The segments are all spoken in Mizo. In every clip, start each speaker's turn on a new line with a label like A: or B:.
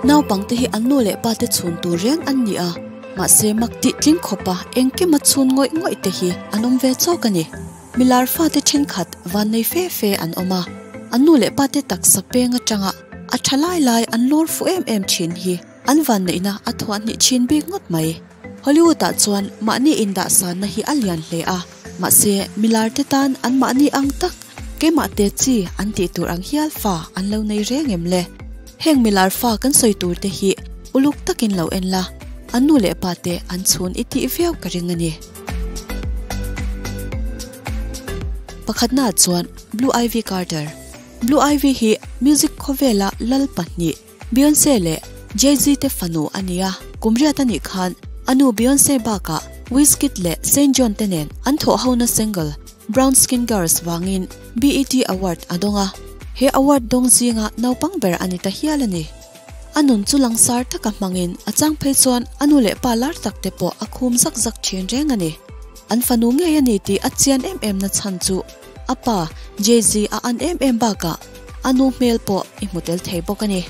A: Naupangte hi an nu leh pate chhun tur reng an ni a, mahse mak tih tling khawpa engkima chhun ngawih ngawih te hi an awm ve chawk a ni. Milar fate thenkhat vannei fe fe an awm a, an nu leh pate taksa peng atanga a tha lai lai an lawr fuh em em thin hi an vanneihna a thuah hnih thin bik ngawt mai. Hollywood ah chuan mahni indahsanna hi a lian hle a, mahse milar te tan an mahni ang tak keimah te chi an tih tur ang hial fa an lo nei reng em le? Heng milar fa kan sawi tur te hi uluk takin lo en la, an nu leh pa te an chhun i tih viau ka ring a ni. Pakhatna ah chuan Blue Ivy Carter. Blue Ivy hi music khawvela lal pahnih Beyonce leh Jay-Z te fanu a ni a, kum riat a nih khan a nu Beyonce bakah Wizkid leh Saint John te nen an thawh hona single Brown Skin Girls vangin BET Award a dawng a, he award dawng zinga naupang ber a ni ta hial a ni. A nun chu langsar taka hmangin a chang phei chuan a nu leh pa lar tak te pawh a khum zak zak thin reng a ni. An fanu ngei a ni tih a chian em em na chhan chu A pa, Jay-Z a an em em bakah a nu hmel pawh i hmu tel thei bawk a ni.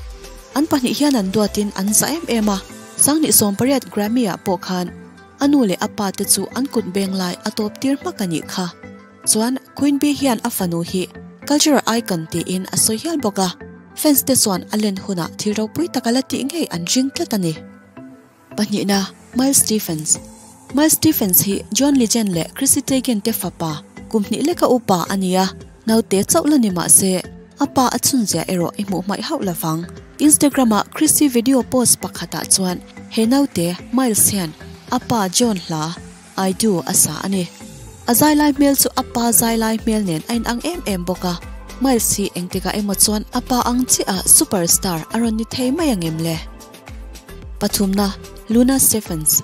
A: An pahnih hian an duatin an za em em a, Sanghnih 18 Grammy-ah pawh khan a nu leh a pa te chu an kut beng lai a tawp tir hmak a nih kha. Chuan Queen Bee hian a fanu hi cultural icon tiin a sawi hial bawk a, fans te chuan a len hunah thil ropui taka la tih ngei an ring tlat a ni. Pahnihna, Miles Stephens. Miles Stephens hi John Legend leh Chrissy Teigen te fapa, kum hnih leka upa a ni a, naute chauh la ni mah se, a pa a chhunzia erawh i hmuh hmaih hauh lovang. Instagram-a Chrissy video post pakhatah chuan he naute, Miles hian a pa John hla, I Do a sa a ni. A zai lai hmel chu a pa zai lai hmel nen a inang em em bawk a, Miles hi engtikah emaw chuan a pa ang chiah superstar a rawn ni thei mai angem le? Pathumna, Luna Stephens.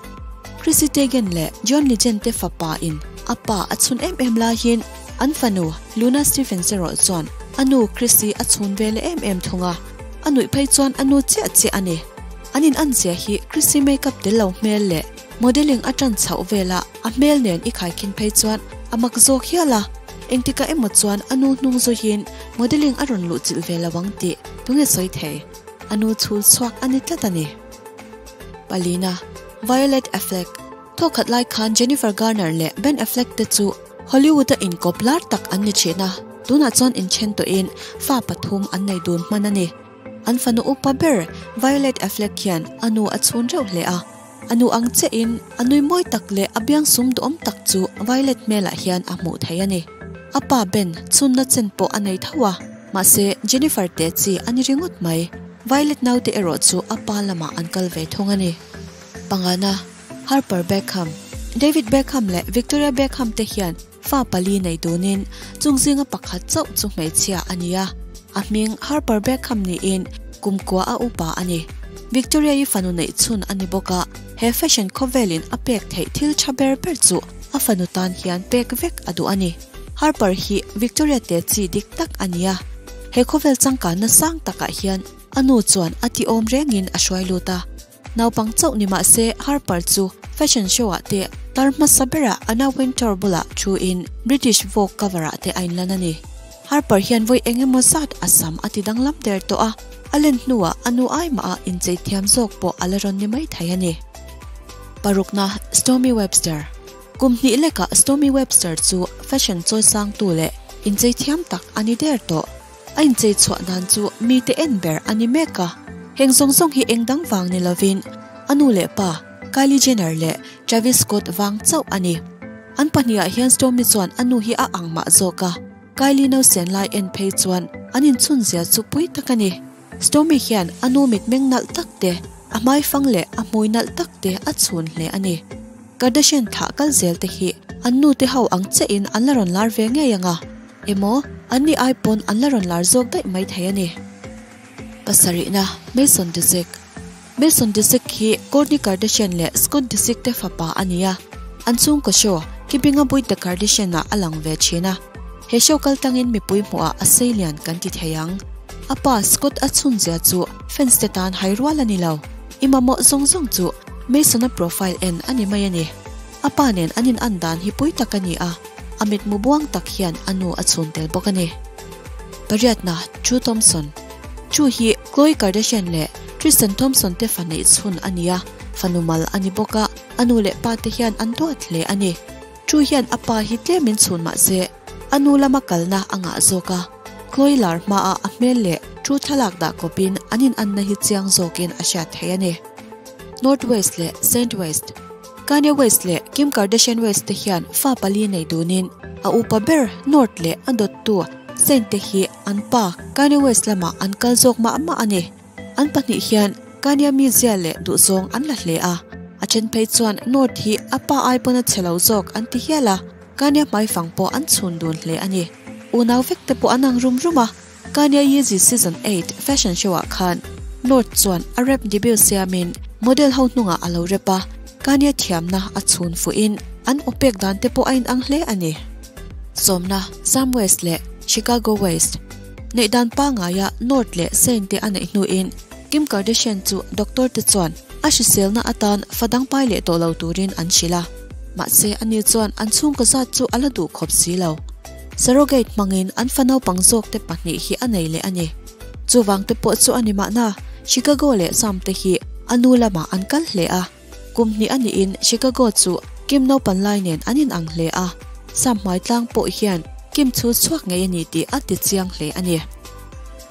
A: Chrissy Teigen leh John Legend te fapa in a pa a chhun em em laiin an fanu Luna Stephens erawh chuan a nu Chrissy a chhun ve leh em em thung a, a nuih phei chuan a nu chiah chiah a ni. An in an zia hi Chrissy makeup tel lo hmel leh modelling a tan chhoh vela a hmel nen i khaikhin phei chuan a mak zawk hial a, engtikah emaw chuan a nu hnung zuiin modelling a rawn luhchilh ve lo ang tih tunge sawi thei? A nu chhul chhuak a ni tlat a ni. Palina, Violet Affleck, Thawkhat lai khan Jennifer Garner leh Ben Affleck te chu Hollywood-a inkawp lar tak an ni thin a, tunah chuan inthen tawhin fa pathum an nei dun hman a ni. An fanu upa ber Violet Affleck hian a nu a chhun reuh hle a, a nu ang chiahin a nui mawi tak leh a biang sum duhawm tak chu Violet hmelah hian a hmuh thei a ni. A pa Ben chhunna chen pawh a nei tho a. Mahse, Jennifer te chi a ni ringawt mai. Violet naute erawh chu a pa lamah an kal ve thung a ni. Pangana, Harper Beckham. David Beckham leh Victoria Beckham te hian fa pali nei dunin chung zinga pakhat chauh chu hmeichhia a ni a. A hming Harper Beckham niin kumkua a upa a ni. Victoria-i fanu neih chhun a ni bawk a, he fashion khawvelin a pek theih thil tha ber ber chu a fanu tan hian pek vek a duh a ni. Harper hi Victoria te chi dik tak a ni a, he khawvel changkanna sang takah hian a nu chuan a ti awm rengin a hruai lut a. Naupang chauh ni mah se Harper chu fashion show ah te tar hmasa berah Anna Wintour bulah thu in British Vogue cover ah te a inlan a ni. Harper hian vawi eng emaw zat a sam a ti danglam der tawh a, a len hnuah a nu ai mah a inchei thiam zawk pawh a la rawn ni mai thei a ni. Parukna, Stormi Webster. Kum hnih lekah Stormi Webster chu fashion chawisangtu leh inchei thiam tak a ni der tawh. A inchei chhuah dan chu mite en ber a ni mek a. Heng zawng zawng hi eng dang vang ni lovin a nu leh pa Kylie Jenner leh Travis Scott vang chauh a ni. An pahnihah hian Stormi chuan a nu hi a ang mah zawk a, Kylie nausen lai en phei chuan an inchhunzia chu pui tak a ni. Stormy hian a nu mitmeng nalh tak te, a hmaifang leh a hmui nalh tak te a chhun hle a ni. Kardashian thlah kal zel te hi an nu te ho ang chiahin an la rawn lar ve ngei ang a, emaw an ni ai pawn an la rawn lar zawk daih mai thei a ni. Pasarihna, Mason Disick. Mason Disick hi Kourtney Kardashian leh Scott Disick te fapa a ni a, an chhungkaw show Keeping Up With The Kardashian ah a lang ve thin a. He show kal tangin mipui hmuhah a sei lian kan ti thei ang. A pa Scott a chhunzia chu fans te tan hai rual a ni lo. I mamawh zawng zawng chu Mason-a profile en a ni mai a ni. A pa nen an in an dan hi pui tak a ni a, a mitmu buang tak hian a nu a chhun tel bawk a ni. Pariatna, True Thompson. True hi Khloe Kardashian leh. Tristan Thompson te fa neih chhun a ni a, fanu mal a ni bawk a, a nu leh pa te hian an duat hle a ni. True hian a pa hi tlemin chhun mah se, a nu lama kalna a ngah zawk a. Khloe lar hmaah a hmel leh True thlalak dah kawpin an inanna hi chiang zawkin a hriat theih a ni. North West leh Saint West, Kanye West leh Kim Kardashian West te hian fa pali nei dunin a upa ber North leh a dawttu Saint te hi an pa Kanye West lamah an kal zawk mah mah a ni. An pahnih hian Kanye mizia leh duhzawng an la hle a, a then phei chuan North hi a pa ai pawn a chhe lo zawk an ti hial a, Kanye hmaifang pawh an chhun dun hle a ni. Unau vek te pawh an ang rum rum a, Kanye Yeezy Season 8 fashion show ah khan North chuan a rap debut siamin model ho hnungah a lo rap a, Kanye thiamna a chhun fuhin an aw pek dan te pawh a inang hle a ni. Sawmna, Sam West leh Chicago West. Neih dan pangaia North leh Saint te a neih hnuin Kim Kardashian chu doctor te chuan a hriselna atan fa dang pai leh tawh lo turin an hrilh a. Mahse ani chuan an chhungkaw zat chu a la duh khawp si lo. Surrogate hmangin an fa naupang zawk te pahnih hi a nei leh a ni. Chuvang te pawh chu a ni mahna Chicago leh Sam te hi a nu lamah an kal hle a. Kum hnih a niin Chicago chu Kim naupan lai nen an inang hle a, Sam hmai tlang pawh hian Kim chu chhuak ngei a ni tih a ti chiang hle a ni.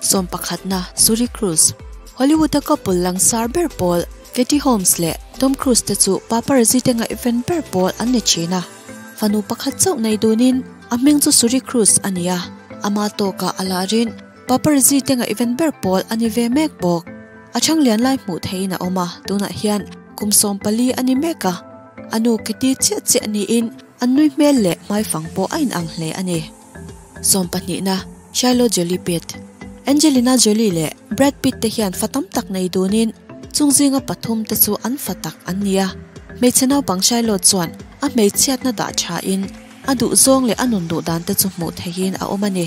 A: Sawm pakhatna Suri Cruise Hollywood-a couple langsar ber pawl Katie Holmes leh Tom Cruise te chu paparazzi te ngaihven ber pawl an ni thin a. Fanu pakhat chauh nei dunin a hming chu Suri Cruise a ni a, ama tawkah a larin paparazzi te ngaihven ber pawl a ni ve mek bawk. A chhang lian lai hmuh theihin a awm a, tunah hian kum 14 a ni mek a. A nu Katie chiah chiah niin an nui hmel leh hmaifang pawh a inang hle a ni. Sawmpahnihna, Shiloh Jolie Pitt. Angelina Jolie leh Brad Pitt te hian fa tam tak nei dunin chung zinga pathum te chu an fa tak an ni a. Hmeichhe naupang Shiloh chuan a hmeichhiatna dah thain a duhzawng leh a nun duh dan te chu hmuh theihin a awm a ni.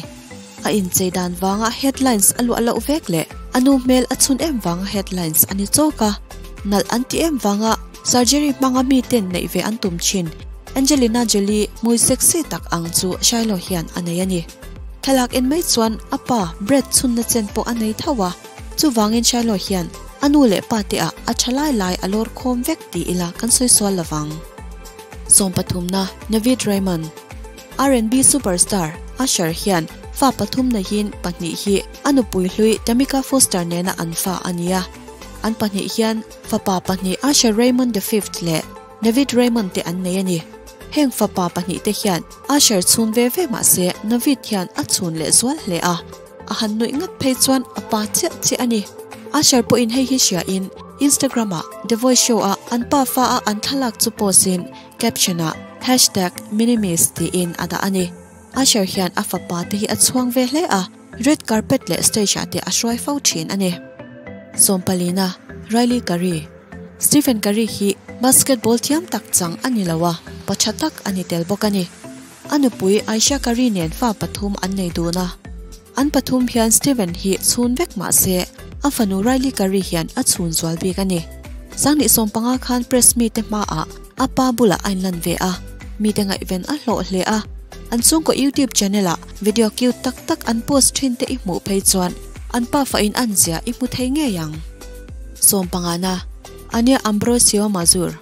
A: A inchei dan vanga headlines a luah loh vek leh a nu hmel a chhun em vanga headlines a ni chawk a. Nalh an ti em vanga surgery hmanga miten neih ve an tum thin. Angelina Jolie hmui sexy tak ang chu Shiloh hian a nei a ni. Thlalak en mai chuan a pa Brad chhunna chen pawh a nei tho a, chuvangin Shiloh hian a nu leh pa te ah a tha lai lai a lawr khawm vek ti ila kan sawi sual lovang. Sawmpathumna, Navid Raymond. R&B superstar Usher hian fa pathum neihin pahnih hi a nupui hlui Tamika Foster nena an fa a ni a. An pahnih hian fapa pahnih Usher Raymond the Fifth leh Navid Raymond te an nei a ni. Heng fapa pahnih te hian Usher chhun ve ve mah se Navid hian a chhun leh zual hle a, a han nuih ngat phei chuan a pa chiah chiah a ni. Usher pawhin hei hi hriain Instagram ah The Voice Show ah an pa fa a an thlalak chu post in caption ah hashtag minimis tiin a dah a ni. Usher hian a fapa te hi a chhuang ve hle a, red carpet leh stage ah te a hruai fo thin a ni. Sawmpalina, Riley Curry. Stephen Curry hi basketball thiam tak chang a ni lo a, pa tha tak a ni tel bawk a ni. A nupui Ayesha Curry nen fa pathum an nei dun a. An pathum hian Stephen hi chhun vek mah se, a fanu Riley Curry hian a chhun zual bik a ni. Sanghnih sawmpanga khan press mite hmaah a pa bulah a inlan ve a, mite ngaihven a hlawh hle a. An chhungkaw YouTube channel-ah video cute tak tak an post thin te i hmuh phei chuan an pafa in an zia i hmu thei ngei ang. Sawmpangana, Ania Ambrosio Mazur.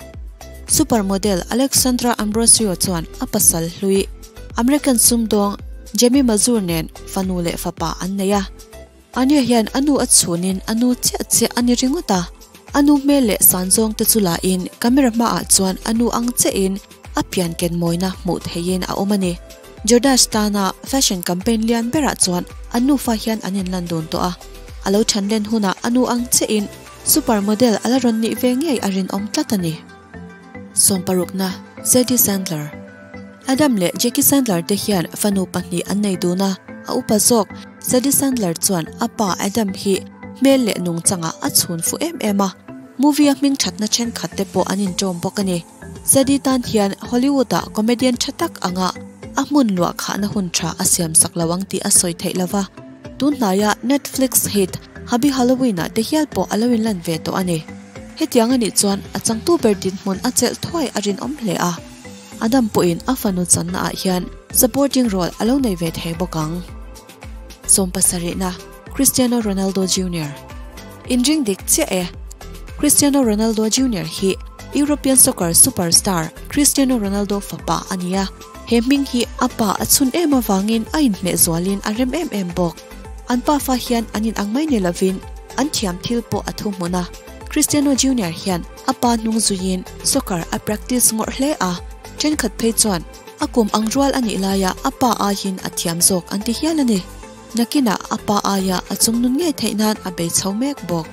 A: Supermodel Alexandra Ambrosio chuan a pasal hlui American sumdawng Jamie Mazur nen fanu leh fapa an nei a. Ania hian a nu a chhunin a nu chiah chiah a ni ringawt a. A nu hmel leh san zawng te chu lahin camera hmaah chuan a nu ang chiahin a pian ken mawina hmuh theihin a awm a ni. Jordache tana fashion campaign lian berah chuan an nufa hian an inlan dun tawh a, a lo than len hunah a nu ang chiahin super model a la rawn nih ve ngei a rinawm tlat a ni. Sawmparukna, Zadie Sandler. Adam leh Jackie Sandler te hian fanu pahnih an nei dun a, a upa zawk Zadie Sandler chuan a pa Adam hi hmel leh nungchangah a chhun fuh em em a, movie a hming thatna thenkhat te pawh an inṭawm bawk a ni. Zadie tan hian Hollywood-ah comedian tha tak anga a hmun luah khahna hun tha a siam sak lo ang tih a sawi theih lo va. Tun hnaia Netflix hit Hubby Halloween-ah te hial pawh a lo inlan ve tawh a ni. Hetiang a nih chuan a changtu ber dinhmun a chelh thuai a rinawm hle a. Adam pawhin a fanu channaah hian supporting role a lo nei ve thei bawk ang. Sawmpasarihna, Cristiano Ronaldo Junior. Inring dik chiah e. Cristiano Ronaldo Junior hi European soccer superstar Cristiano Ronaldo fapa a ni a, he hming hi a pa a chhun em avangin a inhmeh zualin a rem em em bawk. An pafa hian an inang mai ni lovin an thiam thil pawh a thu hmun a, Cristiano Junior hian a pa hnung zuiin soccer a practice ngawrh hle a, thenkhat phei chuan a kum ang rual a nih laia a pa aiin a thiam zawk an ti hial a ni. Nakinah a pa aia a chungnun ngei theih nan a bei chho mek bawk.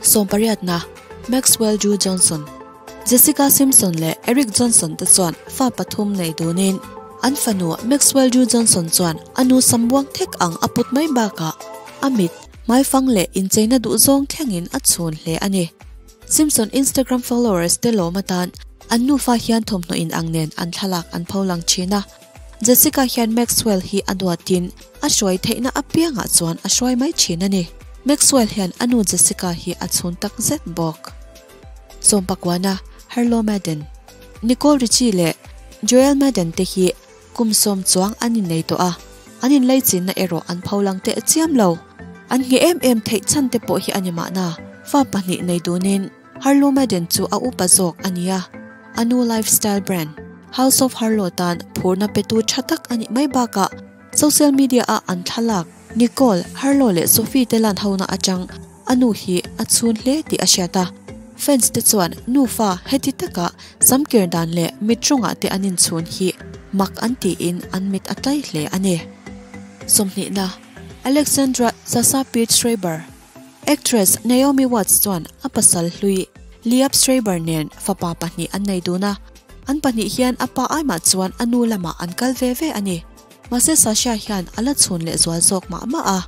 A: Sawmpariatna, Maxwell Drew Johnson, Jessica Simpson leh Eric Johnson te chuan fa pathum nei dunin an fanu Maxwell Drew Johnson chuan a nu sambuang thek ang a put mai bakah a mit, hmaifang leh incheina duhzawng thlengin a chhun hle a ni. Simpson Instagram followers te lawm atan an nufa hian thawmhnaw inang nen an thlalak an pholang thin a. Jessica hian Maxwell hi a duatin a hruai theihna apiangah chuan a hruai mai thin a ni. Maxwell hian a nu Jessica hi a chhun tak zet bawk. Sawmpakuana, Harlow Madden, Nicole Richie leh Joel Madden te hi kum sawm chuang an innei tawh a, an inleichinna erawh an pholang teh chiam lo. An ngheh em em theih chhan te pawh hi a ni mahna, fa pahnih nei dunin Harlow Madden chu a upa zawk a ni a, a nu lifestyle brand House of Harlow tan phurna petu tha tak a nih mai bakah social media a an thlalak Nicole, Harlow leh Sophie te lan hona atang a nu hi a chhun hle tih a hriat a. Fans te chuan nufa heti taka samkir dan leh mitrawngah te an inchhun hi mak an tiin an mit a tlai hle a ni. Sawmhnihna, Alexandra Sasha Pitt Schreiber. Actress Naomi Watts chuan a pasal hlui Liev Schreiber nen fapa pahnih an nei dun a, an pahnih hian a pa aimah chuan a nu lamah an kal ve ve a ni. Mahse Sasha hian a la chhun leh zual zawk mah mah a,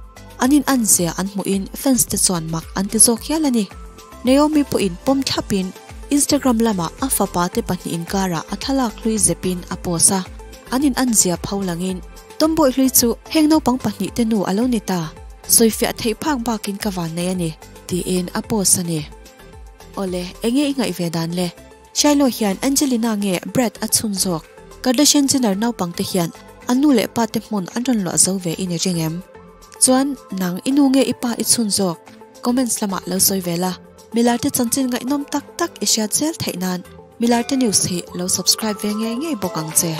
A: an in an zia an hmuhin fans te chuan mak an ti zawk hial a ni. Naomi pawhin pawm thlapin Instagram lamah a fapa te pahnih inkarah a thlalak hlui zepin a post a, an in an zia pho langin Tomboy hlui chu heng naupang pahnih te nu a lo ni ta. Sawifiah theih phak bakin ka van nei a ni, tiin a post a ni. Awle, enge i ngaih ve dan le? Shiloh hian Angelina nge Brad a chhun zawk? Kardashian Jenner naupang te hian an nu leh pa te hmun an rawn luah zo ve i ni ring em? Chuan, nang i nu nge i pa i chhun zawk? Comments lamah lo sawi ve la. Milarte chanchin ngaihnawm tak tak i hriat zel theih nan Milarte News hi lo subscribe ve ngei ngei bawk ang che.